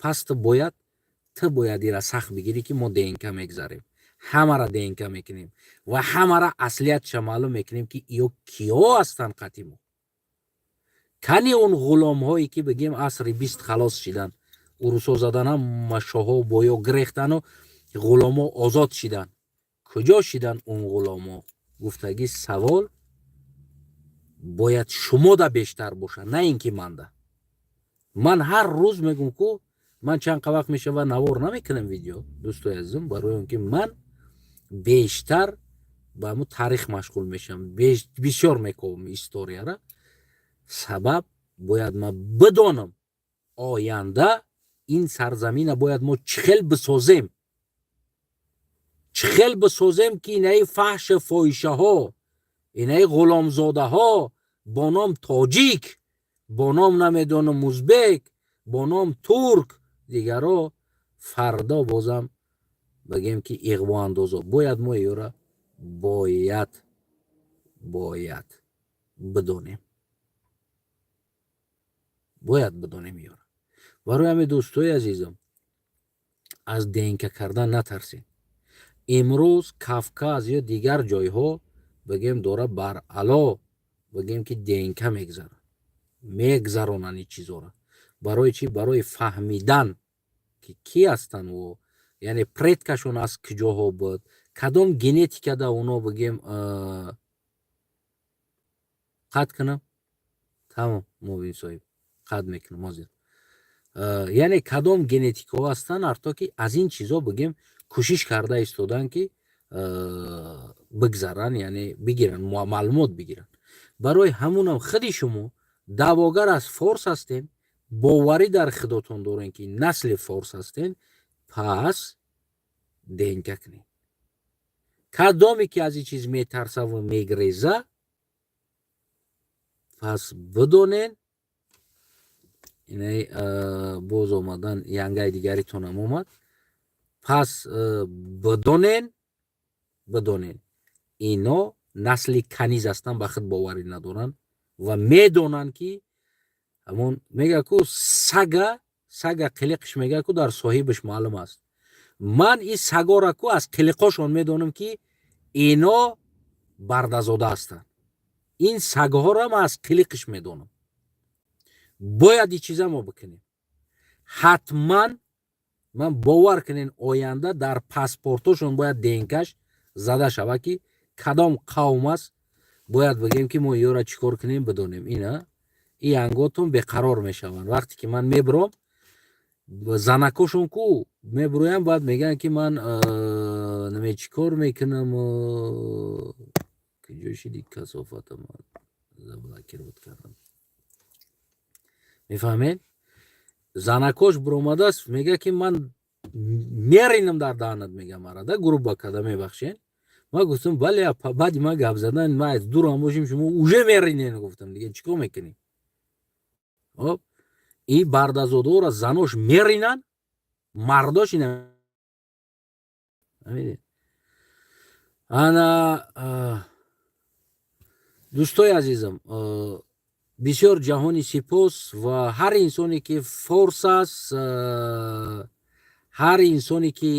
Speaker 1: Пас ту бояд ира сахт бигирӣ, ки мо ДНК мегзарем, ҳамара ДНК мекунем ва ҳамара аслиятша маълум мекунем, ки ё киҳо ҳастанд қати мо. Кани он ғуломҳое, ки бигем, асри 20 халос шидан, урусо задан, ҳама шоҳо боё гирехтану ғуломо озод шидан, куҷо шидан он ғуломо? Гуфтагӣ савол бояд шумода бештар бошад, на ин ки манда. Ман ҳар рӯз мегӯм ку, ман чанд қа вақт мешава, навор намекунам, видео, дӯстои азизм, барои он ки ман бештар ба ҳамун таърих машғул мешавам, бисёр мековам историяра. Сабаб, бояд ман бидонам, оянда ин сарзамина бояд мо чӣ хел бисозем, чӣ хел бисозем, ки инаи фаҳшу фоҳишаҳо, инаи ғуломзодаҳо бо ном тоҷик, бо ном, намедонам, узбек, бо ном турк, дигаро фардо бозам бигем, ки иғвоандозо. Бояд мо ёра бояд бидонем, бояд бидонем ёра. Барои ҳамин, дӯстои азизам, аз ДНК кардан натарсед. Имрӯз Кавказ ё дигар ҷойҳо, бигем, дора баръало, бигем, ки ДНК мегзарад, мегзаронанд ин чизора. Барои чӣ? Барои фаҳмидан, ки кӣ ҳастанд ӯ, яъне предкашон аз куҷоҳо буд, кадом генетикада оно, бигем. Қатъ кунам? Тамом, муовин соҳиб, қатъ мекунам ҳозир. Яъне кадом генетикаҳо ҳастанд, ҳарто ки аз ин чизо, бигем, кӯшиш карда истоданд, ки бигзаранд, яъне бигиранд, маълумот бигиранд. Барои ҳамунам худи шумо даъвогар аз форс ҳастем, боварӣ дар худотон дорем, ки насли форс ҳастем, пас ДНК кунед. Кадоме ки аз ин чиз метарсаву мегреза, пас бидонен, инаи боз омадан, янгаи дигаритонам омад. Пас бидонен, ино насли каниз ҳастанд, ба худ боварӣ надоранд ва медонанд, ки ҳамон мега ку, сага қилиқш, мега ку, дар соҳибаш маълум аст. Ман ин сагора ку аз қилиқошон медонам, ки ино бардазода ҳастанд. Ин сагҳоро ман аз қилиқиш медонам. Бояд ин чиза мо бикунем ҳатман. Ман, бовар кунен, оянда дар паспортошон бояд ДНКаш зада шавад, ки кадом қавм аст. Бояд бигем, ки мо ёра чӣ кор кунем, бидонем. Ина и анготон беқарор мешаванд. Вақте ки ман мебуром, занакошон ку мебуроям, баъд мегӯянд, ки ман наме чӣ кор мекунам. Куҷо шиди, касофата? Ман заблокировать кардам, мефаҳмед? Занакош буромадааст, мега, ки ман меринам дар даҳанат, мега мара да грубо када, мебахшед. Ман гуфтам: бале, баъди ман гап задан, ман аз дурам бошем, шумо уже меринен. Гуфтам: дига чӣ кор мекунӣ? Об и бардазодора занош меринанд, мардош ина. Ана, дӯстои азизам, бисёр ҷаҳони сипос ва ҳар инсоне, ки форс аст, ҳар инсоне, ки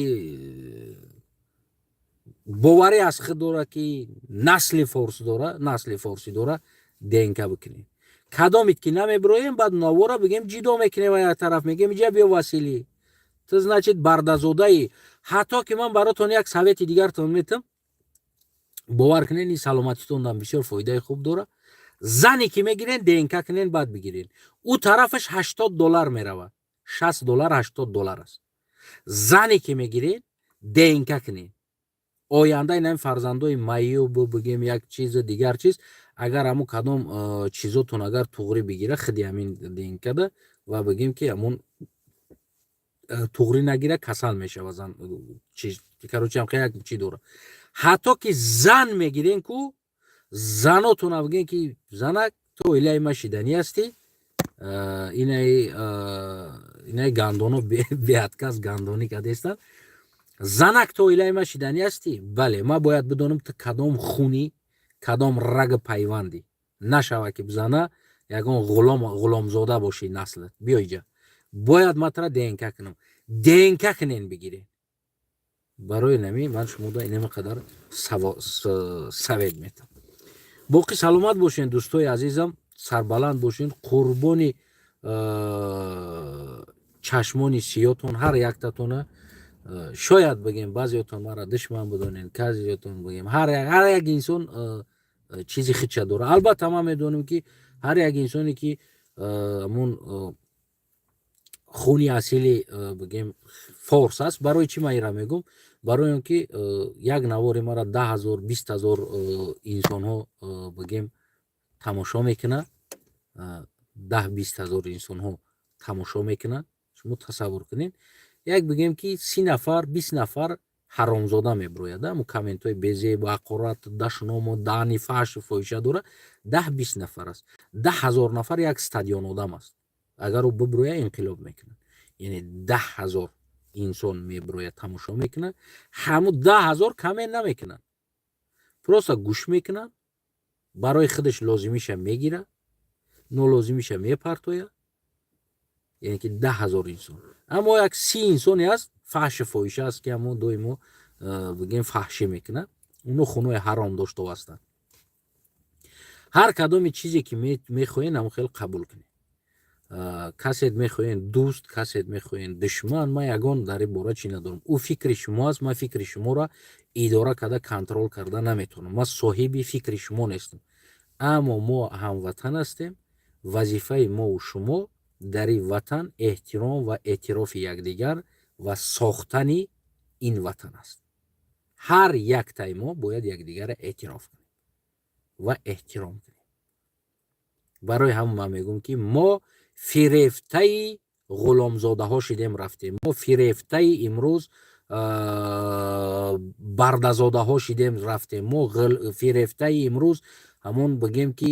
Speaker 1: боварӣ аз худ дорад, ки насли форс дора, насли форсӣ дора, ДНК бикунем. Кадомит ки намебироем, баъд навора, бигем, ҷидо мекунем ва як тараф мегем: иҷа биё, Василӣ, ту, значит, бардазодаӣ. Ҳатто ки ман баротон як совети дигартон метам, бовар кунед, ин саломатитонам бисёр фоидаи хуб дорад. Зане ки мегирен, ДНК кунен, баъд бигирен. Ӯ тарафаш 80 доллар меравад, 60 доллар, 80 доллар аст. Зане ки мегирен, ДНК кунен. Оянда инами фарзандои маюб, бигем, як чиз, дигар чиз, агар ҳамун кадом чизотон агар туғрӣ бигира, худи ҳамин ДНКда ва, бигем, ки ҳамун туғрӣ нагира, касал мешава зан. Короче, як чӣ дора. Ҳатто ки зан мегирен ку, занотона бигем, ки занак, ту оилаи ма шиданӣ ҳастӣ. Инаи гандоно беатказ гандонӣ кардестанд. Занак, ту оилаи ма шиданӣ ҳастӣ? Бале, ман бояд бидонам, ту кадом хуни, кадом рагу пайвандӣ. Нашава, ки бизана ягон ғулом, ғуломзода бошӣ наслат. Биё иҷа, бояд ман тура ДНК кунам. ДНК кунен, бигирен. Барои нами ман шумода инама қадар совет метам. Боқӣ саломат бошен, дӯстои азизам, сарбаланд бошен. Қурбони чашмони сиётон ҳар яктатона. Шояд, бигем, баъзеотон мара душман бидонен, казиотон, бигем, ҳар як инсон чизи худша дорад. Албатта, ман медонам, ки ҳар як инсоне, ки ҳамун хуни асили, бигем, форс аст. Барои чӣ ман ира мегӯм? Барои он ки як навори мара 10 000, 20 000 инсонҳо, бигем, тамошо мекунад. 10-20 ҳазор инсонҳо тамошо мекунанд. Шумо тасаввур кунед, як, бигем, ки 30 нафар, 20 нафар ҳаромзода мебирояд, мо комментҳои безебу ҳақорат, дашному даъни, фаҳшу фоҳиша дора. 10-20 нафар аст. 10 000 нафар як стадион одам аст. Агар ӯ бибироя, инқилоб мекунад. Яъне 10 000 инсон мебирояд, тамошо мекунад. Ҳаму 10 000 коммент намекунад, просто гӯш мекунад, барои худаш лозимиша мегирад, нолозимиша мепартояд. Яъне ки 10 000 инсон. Аммо як 30 инсоне аст, фаҳши фоҳиша аст, ки ҳамон доимо, бигем, фаҳшӣ мекунад. Оно хунои ҳаром дошто ҳастанд. Ҳар кадоми чизе ки мехоҳен, ҳамон хел қабул кунед. Касет мехоҳен дӯст, касет мехоҳен душман, ман ягон дар ин бора чӣ надорам. Ӯ фикри шумо аст. Ман фикри шуморо идора карда, контроль карда наметавонам. Ман соҳиби фикри шумо нестам. Аммо мо ҳамватан ҳастем. Вазифаи мову шумо дар ин ватан эҳтиром ва эътирофи якдигар ва сохтани ин ватан аст. Ҳар яктаи мо бояд якдигарро эътироф кунем ва эҳтиром кунем. Барои ҳамон ман мегӯям, ки мо фирефтаи ғуломзодаҳо шидем рафтем, мо фирефтаи имрӯз бардазодаҳо шидем рафтем, мо фирефтаи имрӯз ҳамон, бигем, ки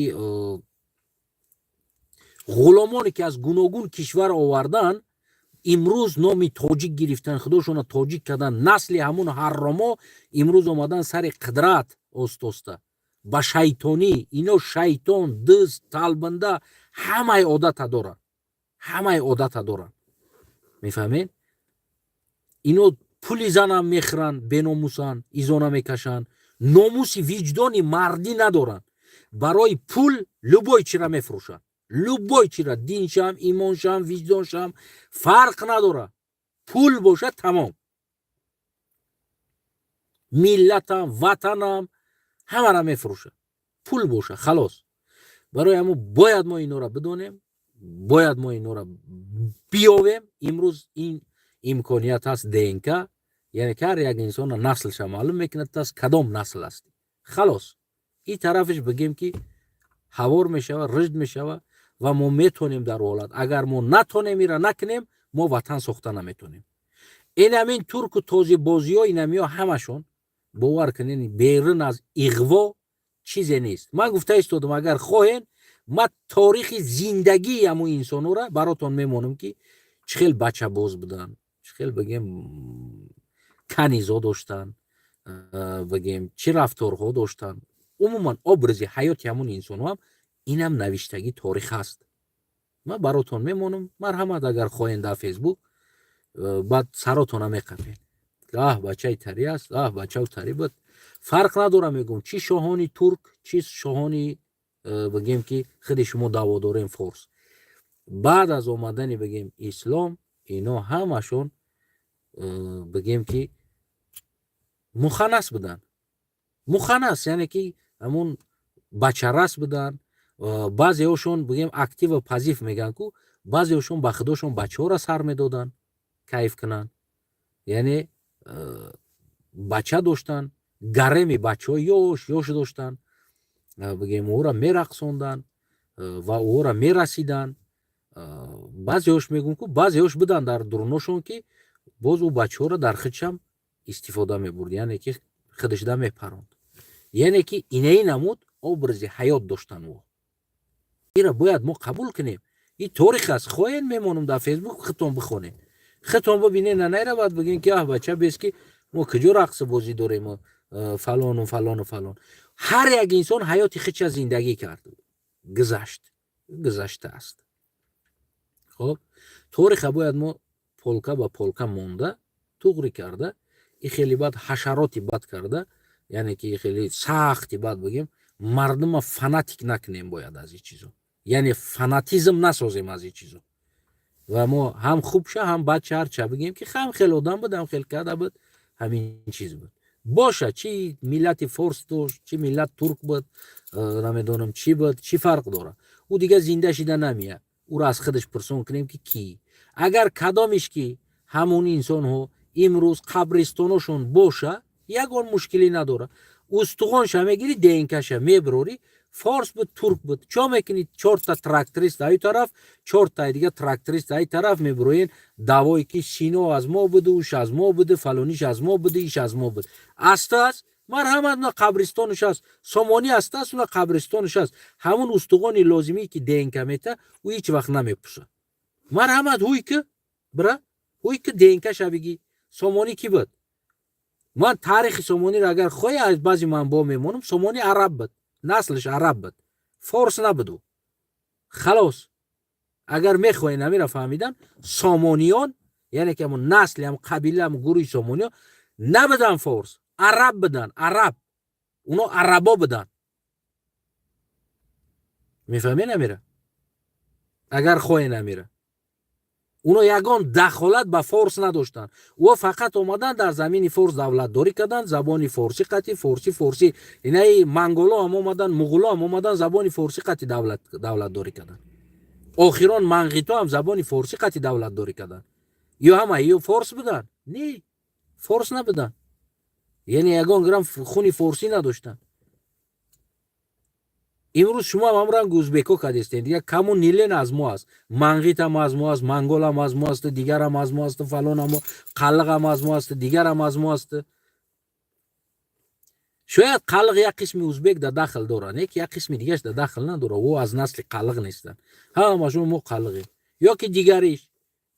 Speaker 1: ғуломоне, ки аз гуногун кишвар овардан, имрӯз номи тоҷик гирифтан, худошона тоҷик кардан. Насли ҳамун ҳарромо имрӯз омадан сари қудрат. Остоста ба шайтонӣ. Ино шайтон, дизд, талбанда, ҳамаи одата доранд, ҳамаи одата доранд. Мефаҳмед? Ино пули занам мехӯранд, беномусанд, изона мекашанд, номуси, виҷдони мардӣ надоранд. Барои пул любой чира мефурӯшанд, любой чира: диншам, имоншам, виҷдоншам, фарқ надорад, пул бошад, тамом. Миллатам, ватанам, ҳамара мефурӯшад, пул боша, халос. Барои ҳамун бояд мо инора бидонем, бояд мо инора биёвем. Имрӯз ин имконият ҳаст, ДНК, яъне ки ҳар як инсона наслша маълум мекунад, тас кадом насл ҳастӣ, халос. Ин тарафаш, бигем, ки ҳавор мешава, рушд мешава ва мо метонем дар ҳолат. Агар мо натонем, ира накунем, мо ватан сохта наметонем. Инамин турку тозибозиҳо, инамиҳо ҳамашон, бовар кунед, берун аз иғво чизе нест. Ман гуфта истодам, агар хоҳен, ман торихи зиндагии ҳамун инсонҳоро баротон мемонам, ки чӣ хел бачабоз буданд, чӣ хел, бигем, канизо доштанд, бигем, чӣ рафторҳо доштанд. Умуман, образи ҳаёти ҳамун инсонҳо ҳам, инам навиштагӣ торих ҳаст. Ман баротон мемонам, марҳамат, агар хоҳен, дар Фейсбук. Баъд саротона меқапед: аҳ, бачаи тарӣ аст, аҳ, бачау тарӣ буд. Фарқ надорам, мегӯм, чӣ шоҳони турк, чӣ шоҳони, бигем, ки худи шумо даъво дорем, форс. Баъд аз омадани, бигем, ислом, ино ҳамашон, бигем, ки муханнас буданд. Муханнас, яъне ки ҳамун бачарас буданд. Баъзеҳошон, бигем, активу пассив мегӯянд ку, баъзеҳошон ба худошон бачаҳоро сар медоданд, кайф кунанд, яъне бача доштанд, гареми бачаҳо ёш ёш доштанд, бигем, ӯро мерақсонданд ва ӯро мерасиданд. Баъзеҳош, мегӯм ку, баъзеҳош буданд дар дуруношон, ки боз ӯ бачаҳоро дар худшам истифода мебурд, яъне ки худашда мепаронд. Яъне ки инаи намуд образи ҳаёт доштан. Ӯ ира бояд мо қабул кунем. Ин торих аст. Хоҳен, мемонам дар Фейсбук, худтон бихонед, худтон бибинед. На найравад бигӯен, ки аҳ, бача, бес, ки мо куҷо рақси бозӣ дорем, фалону фалону фалон. Ҳар як инсон ҳаёти худша зиндагӣ кард, гузашт, гузаштааст. Хоб, ториха бояд мо полка ба полка монда, туғрӣ карда, и хеле бад ҳашароти бад карда, яъне ки хеле сахти бад бигем, мардума фанатик накунем бояд аз ин чизо, яъне фанатизм насозем аз ин чизо. Ва мо ҳам хубша, ҳам бадша, ҳарча бигем, ки ҳам хел одам буд, ҳам хел карда буд, ҳамин чиз буд боша, чӣ миллати форс дошт, чӣ миллат турк буд, намедонам чӣ буд, чӣ фарқ дорад? Ӯ дигар зинда шида намеяд. Ӯро аз худаш пурсон кунем, ки кӣ агар кадомиш, ки ҳамон инсонҳо имрӯз қабристоношон боша, ягон мушкилӣ надорад. Устухонша мегирӣ, ДНК-ша мебирорӣ, форс буд, турк буд, чо мекунӣ? Чорта тракторист ай тараф, чортаи дига тракторист ай тараф мебироен, давое ки Сино аз мо буду, уш аз мо буду, фалониш аз мо буду, иш аз мо буд. Аста аст, марҳамат, уна қабристонаш аст. Сомонӣ аста аст, уна қабристонаш аст. Ҳамун устухони лозимӣ, ки ДНК мета, ӯ ҳеҷ вақт намепуса. Марҳамат, ҳуй ки бира, ҳуй ки ДНК-ша бигӣ, Сомонӣ кӣ буд? Ман таърихи Сомониро, агар хоҳӣ, аз баъзе манбаъ мемонам. Сомонӣ араб буд, наслаш араб буд, форс набуд ӯ. Халос, агар мехоҳед амира фаҳмидан, сомониён, яъне ки ҳамун насли, ҳам қабила, ҳам гурӯҳи сомониён набуданд форс, араб буданд, араб. Уно арабо буданд. Мефаҳмед амира? Агар хоҳед амира, уно ягон дахолат ба форс надоштанд. Ӯ фақат омаданд, дар замини форс давлатдорӣ карданд, забони форсӣ қатӣ, форсӣ, форсӣ. Инаи манголо ҳам омаданд, муғуло ҳам омаданд, забони форсӣ қатӣ давлатдорӣ карданд. Охирон манғито ҳам забони форсӣ қатӣ давлатдорӣ карданд. Ё ҳама ё форс буданд? Не, форс набуданд, яъне ягон грамм хуни форсӣ надоштанд. Имрӯз шумо ҳам ранг узбеко кардестем. Дигар каму нилен аз мо аст, манғитам аз мо аст, манголам аз мо аст, дигарам аз мо аст, фалонам, қаллиғам аз мо аст, дигарам аз мо аст. Шояд қаллиғ як қисми узбек да дахл дорад, не ки як қисми дигараш да дахл надорад. Ӯ аз насли қаллиғ нестанд. Ҳамашон мо қаллиғем ё ки дигариш,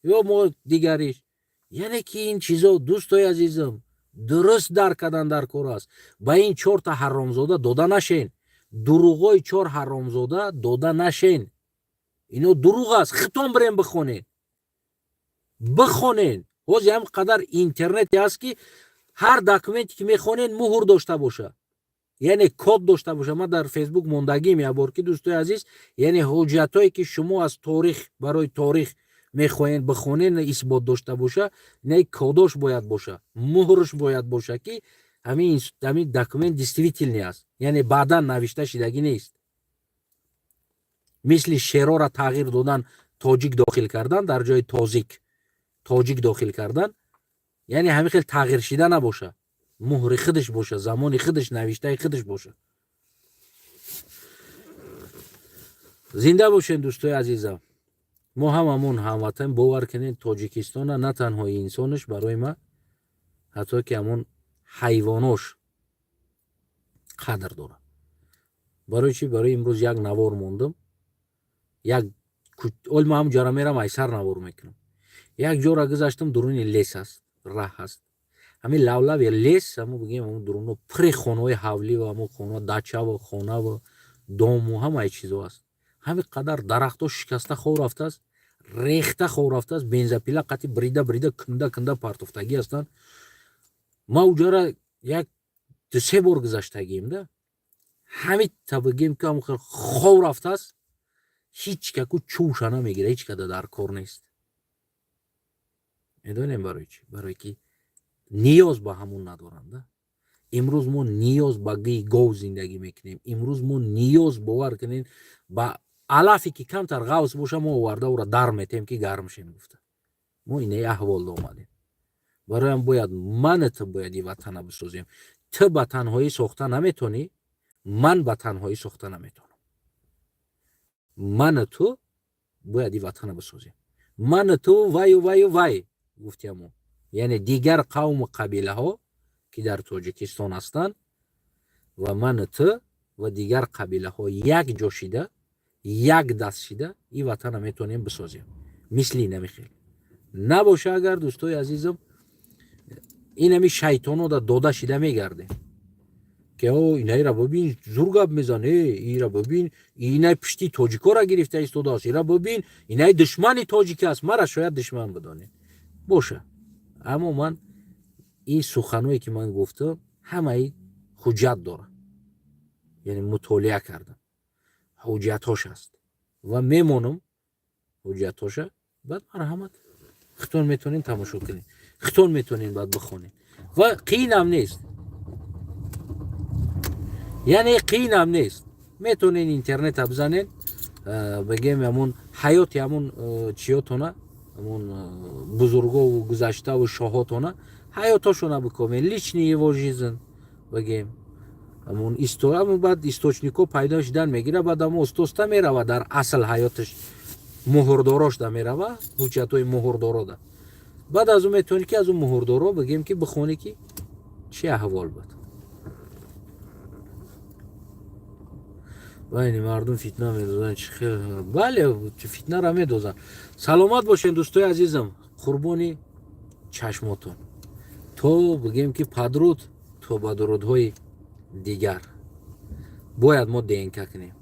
Speaker 1: ё мо дигариш. Яъне ки ин чизо, дӯстои азизам, дуруст дарк кардан дар кор аст. Ба ин чорта ҳаромзода дода нашен, дуруғҳои чор ҳаромзода дода нашен. Ино дуруғ аст. Хитон бирем, бихонен, бихонен. Ҳозир ҳам қадар интернете аст, ки ҳар документе ки мехонен, муҳр дошта боша, яъне код дошта боша. Ман дар Фейсбук мондагим якбор, ки, дӯстои азиз, яъне ҳуҷҷатҳое, ки шумо аз торих, барои торих мехоҳед бихонен, исбот дошта боша, не кодош бояд боша, муҳрш бояд боша, ки ҳамин документ действительный аст, яъне баъдан навишта шидагӣ нест. Мисли шерора тағйир додан, тоҷик дохил кардан, дар ҷои тозик тоҷик дохил кардан, яъне ҳамин хел тағйир шида набоша, муҳри худаш боша, замони худаш, навиштаи худаш боша. Зинда бошем, дӯстои азизам. Мо ҳамамон ҳамватан. Бовар кунед, Тоҷикистона на танҳо инсонаш барои ма, ҳатто ки ҳамон ҳайвонош қадр дорад. Барои чӣ? Барои имрӯз як навор мондам, як ол ма ҳам ҷора мерам, айсар навор мекунам. Як ҷора гузаштам, дуруни лес аст, раҳ аст, ҳамин лавлави лес, ҳамо бигем, ҳамо дуруно пури хонаҳои ҳавливу ҳамо хона, дачаву хонаву дому, ҳамаи чизо аст. Ҳамин қадар дарахтҳо шикаста хов рафтааст, рехта хов рафтааст, бензопила қати брида брида, кунда кунда партофтагӣ ҳастанд. Ма уҷара як дусе бор гузаштагием да, ҳамин та бигем, ки ҳамон хов рафтааст, ҳеҷ каку чӯша намегира, ҳеҷ када дар кор нест. Медонем барои чӣ? Барое ки ниёз ба ҳамун надоранд. Имрӯз мо ниёз ба гии гов зиндагӣ мекунем. Имрӯз мо ниёз, бовар кунед, ба алафе, ки камтар ғавс боша, мо оварда ӯра дар метем, ки гарм шем гуфта. Мо инаи аҳволда омадем. Бароям бояд ман ту бояд и ватана бисозем. Ту ба танҳоӣ сохта наметонӣ, ман ба танҳоӣ сохта наметонам. Ману ту бояд и ватана бисозем, ману ту, ваю ваю вай гуфтиамо, яъне дигар қавму қабилаҳо, ки дар Тоҷикистон ҳастанд, ва ману ту ва дигар қабилаҳо як ҷо шида. Як даст шида ин ватана метавонем бисозем, мисли инами хел набоша. Агар, дӯстои азизам, инами шайтонода дода шида мегардем, ки о, инаира бибин, зур гап мезан, э, ира бибин, инай пишти тоҷикора гирифта истодааст, ира бибин, инай душмани тоҷик аст. Мара шояд душман бидонед боша, аммо ман ин суханое, ки ман гуфтам, ҳамаи ҳуҷҷат дорад, яъне мутолиа кардам, ҳуҷҷатҳош аст ва мемонам ҳуҷҷатҳоша. Баъд марҳамат, хитон метавонед тамошо кунед, хитон метавонед баъд бихонед ва қиинам нест, яъне қиинам нест. Метавонед интернета бизанед, бигем, ҳамун ҳаёти ҳамун чиётона, ҳамун бузургову гузаштаву шоҳотона ҳаётошона бикомед, личный его жизнь, бигем, ҳамун ҳамун баъд источник ҳо пайдо шудан мегирад. Баъд ҳамун остоста мерава, дар асл ҳаёташ муҳурдорошда мерава, ҳуҷҷатҳои муҳурдорода. Баъд аз ӯ метавонӣ, ки аз ӯ муҳурдоро, бигем, ки бихонӣ, ки чӣ аҳвол буд. Байни мардум фитна медозанд. Чӣ хел? Бале, фитнара медозанд. Саломат бошед, дӯстои азизам, қурбони чашмотон. То бигем, ки падруд, то ба дурудҳои дигар. Бояд мо ДНК кунем.